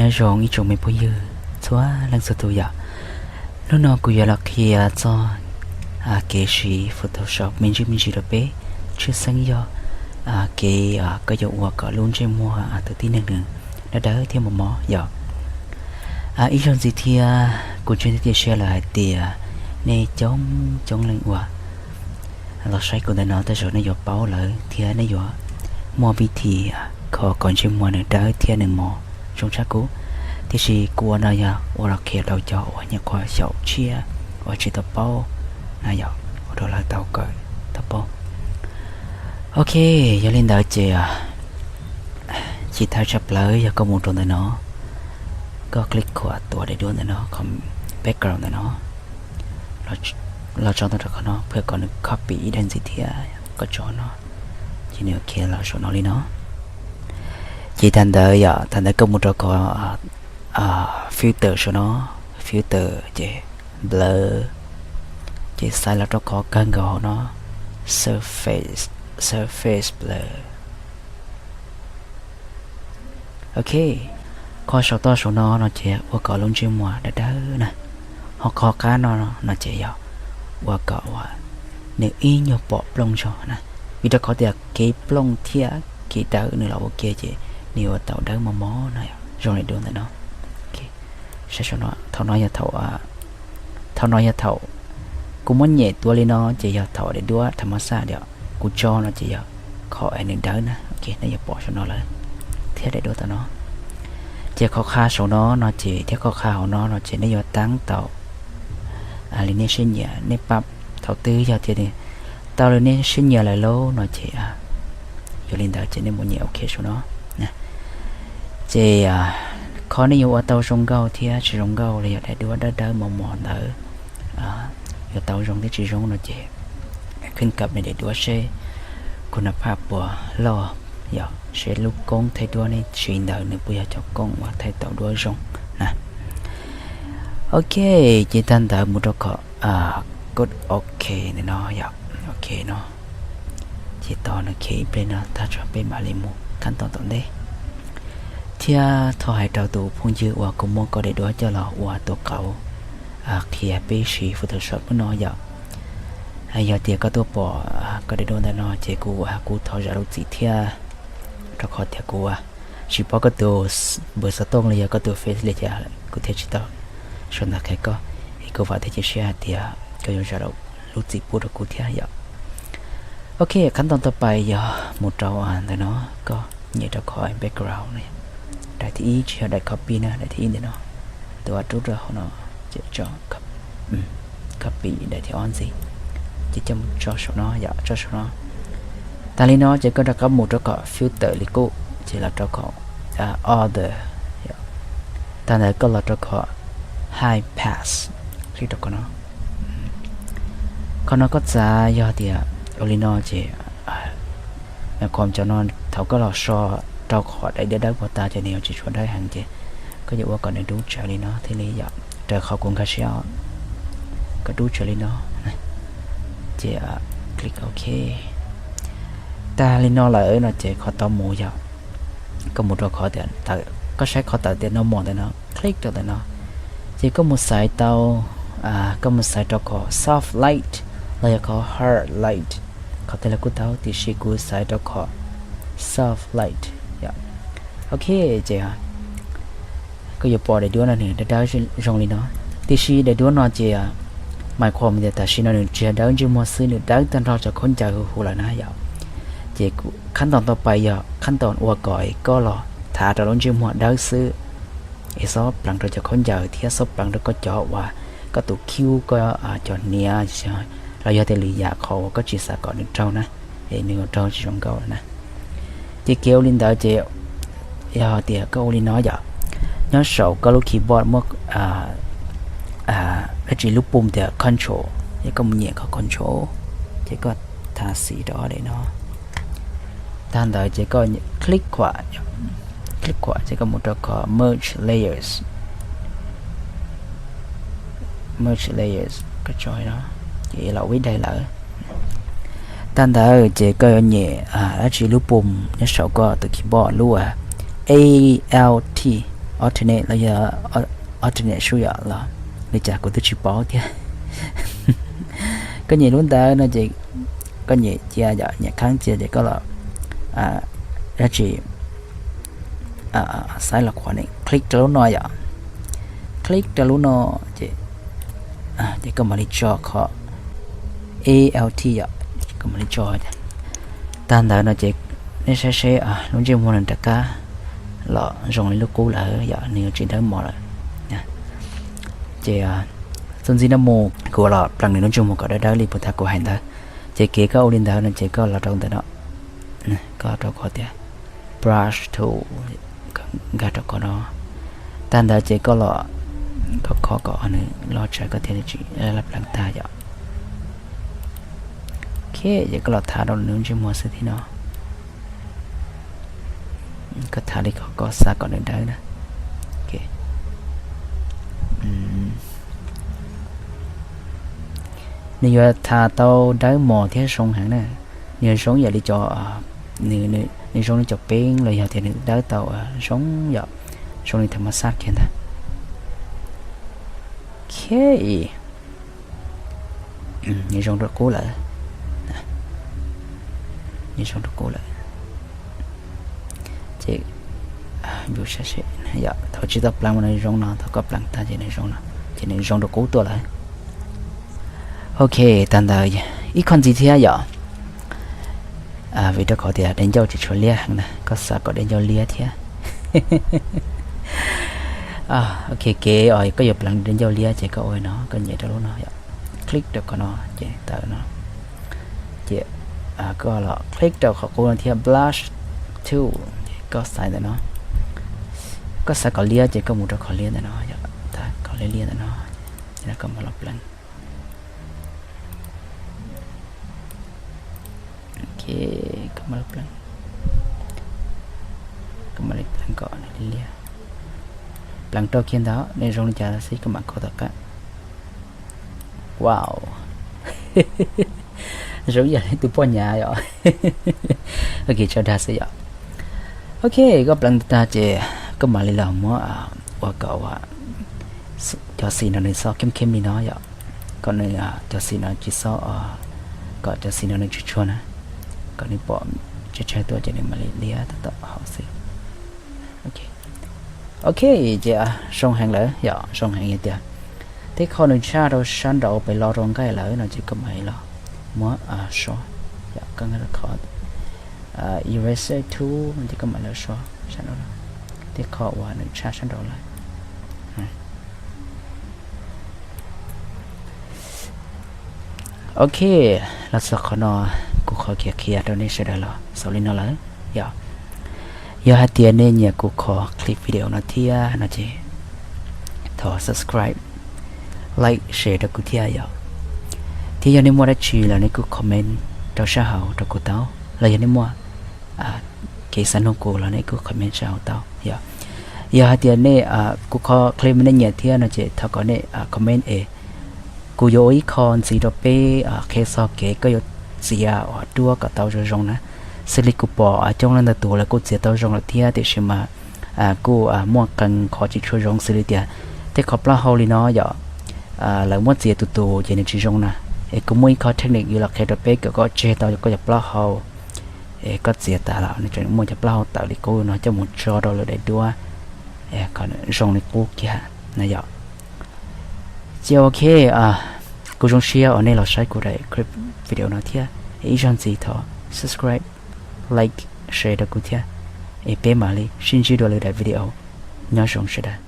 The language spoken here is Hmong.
Nyob zoo ib tsoom me phooj ywg txhua leej txhua tus yom. Hnub no kuv yuav los qhia txog kev siv Photoshop me ntsis me ntsis rau peb, tshwj xeeb yog kev koj yuav ua kom lub ntsej muag tus tib neeg nws dawb dawb thiab mos mos yom. Ib zaug ntxiv thiab, kuv ntseeg thiab cia siab lawm hais tias nej coob coob leej uas los saib kuv ntawm no tej zaum nej yuav paub lawm thiab nej yuav muaj vij thim kho kom ntsej muag nws dawb thiab nws mos zoo tshaj kuv. Tiam sis kuv ua no yog ua los qhia rau cov uas nyuam qhuav xyaum tshiab uas tsis tau paub na yom, ua rau lawv tau kawm tau paub. Ok, yog li ntawd ces chiv thawj tshaj plaws yog koj mus rau ntawm no, koj click khuam tus daim duab ntawm no, background ntawm no, los tso ntawm rau qhov no, pab kom nws copy ib daim ntxiv thiab koj tso no, ces nws khiav los saum no li no. Ces tag ntawd yom, tag ntawd koj mus rau qhov filter saum no, filter ces blur, ces xaiv los rau qhov kawg nkaus hauv no, surface, surface blur. Ok, qhov saum toj saum no no ces ua kom lub ntsej muag dawb dawb na. Ho qhov qab no no ces yog ua kom uas nws ib nyuag pom plooj zog na, vim rau qhov tias kev plooj thiab kev dawb nws los ua ke ces nws ua tau dawb mos mos na, zoo li daim duab ntawm no. Saib saum no, thaum no yog thaum, thaum no yog thaum kuv muab nyem tuav li no ces yog thaum daim duab tham mas xaj yom, kuv tso no ces yog kho es nws dawb na, ok, nej yuav pom saum no lawm thiab daim duab tom no. Ces qhov qha saum no no ces thiab qhov qha hauv no no ces nej yuav tab tau li nej siab nyiam, nej pab thaum twg yog tias nws tau li nej siab nyiam lawm lauj no ces yog li ntawd ces nej mus nyem ok saum no. Ces qhov nej yuav ua tau zoo nkauj thiab tsis zoo nkauj los yog daim duab dawb dawb mos mos ntawd yuav tau zoo thiab tsis zoo no ces khwb kab nej daim duab seb kuv na phaj puas loj, yog seb lub koob thaij duab nej siv ntawd nws puas yog cov koob uas thaij tau duab zoo na. Ok, ces tag ntawd mus rau qhov kod ok ntawm no yom, ok no. Ces tos nws khiav ib pliag no tag tso peb mam li mus khab toom tom ntej. Thiab thov hais rau tus phooj ywg uas kuv muab koj daim duab coj los ua tus qauv qhia peb siv Photoshop hnub no yom. Yog tias koj tuaj pom koj daim duab ntawm no ces kuv, kuv thov zam lub txim thiab, rau qhov tias kuv tsis paub koj tus npawb xov tooj los yog koj tus face li cas kuv thiaj tsis tau sau ntawv qhia koj. Es kuv vam thiab cia siab hais tias koj yuav zam lub txim pub rau kuv thiab yom. Ok, khab toom tau pais yog mus rau ntawm no, koj nyem rau qhov background no, daim thib ib tsis yog daim copy na, daim thib ib ntawm no, tus uas rub rau hauv no, ces tso copy daim thib ob ntxiv, ces coj mus tso saum no yom, tso saum no. Tas li no ces koj rov qab mus rau qhov filter li qub, ces los rau qhov other, tag ntawd koj los rau qhov high pass, click rau qhov no. Qhov no koj txav yog tias ua li no ces, qhov cov no thaum koj los so rau qhov daim duab dawb puag ta ces nws yuav tsis tshua dawb heev ces koj yuav ua kom nws dub tsawv li no thiaj li yom, raws qhov kuv nkag siab, koj dub tsawv li no, ces click ok. Tag li no lawm no ces qhov tau mus yog koj mus rau qhov tias, koj saib qhov tawm tias normal ntawm no, click rau ntawm no, ces koj mus xaiv tau, koj mus xaiv rau qhov soft light los yog qhov hard light, qhov twg los kuj tau, tiam sis kuv xaiv rau qhov soft light yom. Ok, ces koj yuav pom daim duab no nws dawb dawb zoo li no, tiam sis daim duab no ces mas qhuas tias tam sim no nws tsis yog dawb ntsej muag xwb, nws dawb tag nrho cov khaub ncaws huv huv lawm na yom. Ces khab toom tau pais yog khab toom ua kom koj los thav rau lub ntsej muag dawb xwb, es xob pleev rau cov khaub ncaws thiab xob pleev rau koj cov uas koj tus khib, koj cov hniav, los yog tias lwm yam qhov uas koj tsis xav kom nws raug na, es nws yuav raug tsis zoo nkauj lawm na. Ces kev ua li ntawd ces yog tias koj ua li no yom, nyob saum koj lub keyboard muaj dab tsi lub pum tias control, ces koj mus nyem qhov control, ces koj tha xim rau ob daim no. Tag ntawd ces koj click khuam, click khuam ces koj mus rau qhov merge layers, merge layers, koj tso no, ces los ib daim lawm. Tag ntawd ces koj yuav nyem dab tsi lub pum nyob saum koj tus keyboard lub uas A L T, alternate los yog alternate sub yom los li cas kuv twb tsis paub thiab. Koj nyem lub ntawd no ces koj nyem cia yom, nyem khav cia ces koj los dab tsi, saib los qhuav ne, click rau lub no yom, click rau lub no ces ces koj mam li tso qhov alt yom, koj mam li tso. Tag ntawd no ces nej saib seb lub ntsej muag nws rov qab los zoo li lub qub lawm yom, nws yuav tsis dawb mos lawm. Ces txuas ntxiv no mus kuv los pleev nws lub ntsej muag kom dawb dawb li puag ta kuv hais ntawd. Ces kev koj ua li ntawd no ces koj los rau ntawm no, koj rau qhov tias brush tool, nkag rau qhov no. Tag ntawd ces koj los, koj kho kom nws loj tsawv koj thiaj li tsis pleev tag yom. Ok, ces koj los thav rau nws lub ntsej muag xwb thiab no. Koj thav li qhov koj xav kom nws dawb na. Nws yuav thav tau dawb mos thiab zoo heev na. Nws yuav zoo yam li cov, nws zoo li cov peeb los yog tias nws dawb tau zoo yom, zoo li thaum mas xab kiag ntag. Ok, nws zoo rau qub lawm, nws zoo rau qub lawm. Ces thaum tsis tau pleev mas nws zoo no, thaum koj pleev tag ces nws zoo no, ces nws zoo rau qub tuaj lawm. Ok, tag ntawd ib qho ntxiv thiab yom, vim rau qhov tias dej ncauj tsis tshua liab heev na, koj xav kom dej ncauj liab thiab. Ok, kev koj yuav pleev dej ncauj liab ces koj ua no, koj nyem rau lub no yom, click rau qhov no ces tawm no. Ces koj los click rau qhov qub no thiab brush tool, ces koj xaiv ntawm no. Koj xav kom liab ces koj mus rau qhov liab ntawm no yom, thav kom liab liab ntawm no, ces koj mam los pleev. Ok, koj mam los pleev, koj mam li pleev kom liab liab. Pleev rau kiag ntawd nws zoo li cas xwb koj mam kho tom qab. Wow, zoo yam li tus poj nyav yom. Ok, tso dag xwb yom. Ok, koj pleev tag ces koj mam li los muab ua kom cov xim no nws xob kheeb kheeb li no yom, kom nws, cov xim no tsis xob, kom cov xim no nws tsis tshua na, kom nws pom tsawg tsawg tuaj ces nws mam li liab tom hauv xwb. Ok, ces zoo heev lawm yom, zoo heev yog tias tej qho nws tshaj rau sab nraud pem los rau nqaij lawm no ces koj mam li los muab so, koj nqa qhov eraser tool ces koj mam li so sab nraud, tej qho uas nws tshaj sab nraud lawm. Ok, los txog qhov no kuv qhov kev qhia rau nej sawv daws los xaus li no lawm yom. Yog hais tias nej nyiam kuv qhov clip video no thiab no ces thov subscribe, like, share rau kuv thiab yom. Thiab yog nej muaj dab tsi los nej kuj comment rau sab hauv rau kuv tau, los yog nej muaj kev xav nug kuv los nej kuj comment sab hauv tau yom. Yog hais tias nej, kuv qhov clip nej nyiam thiab no ces thov kom nej comment es kuv yuav ua ib qho ntxiv rau peb qhia txog kev koj yuav txiav uas duab kom tau zoo zoo na, xws li kuv pom coob leej ntau tus lawv kuj txiav tau zoo lawm thiab tiam sis mas kuj muaj qee qhov tsis tshua zoo xws li tias tej qhov plaub hau li no yom, lawv muab txiav tus tus ces nws tsis zoo na. Es kuv muaj ib qho technique yuav los qhia rau peb kom koj tseg tau koj cov plaub hau, es koj txiav tas los nws tseem muaj cov plaub hau tawm li qub no coj mus tso rau lawv daim duab kom zoo li qub kiag na yom. Ces ok, kuv zoo siab uas nej los saib kuv daim clip video no thiab, es ib zaug ntxiv thov subscribe, like, share rau kuv thiab, es peb mam li sib ntsib dua lwm daim video. Nyob zoo sawv daws.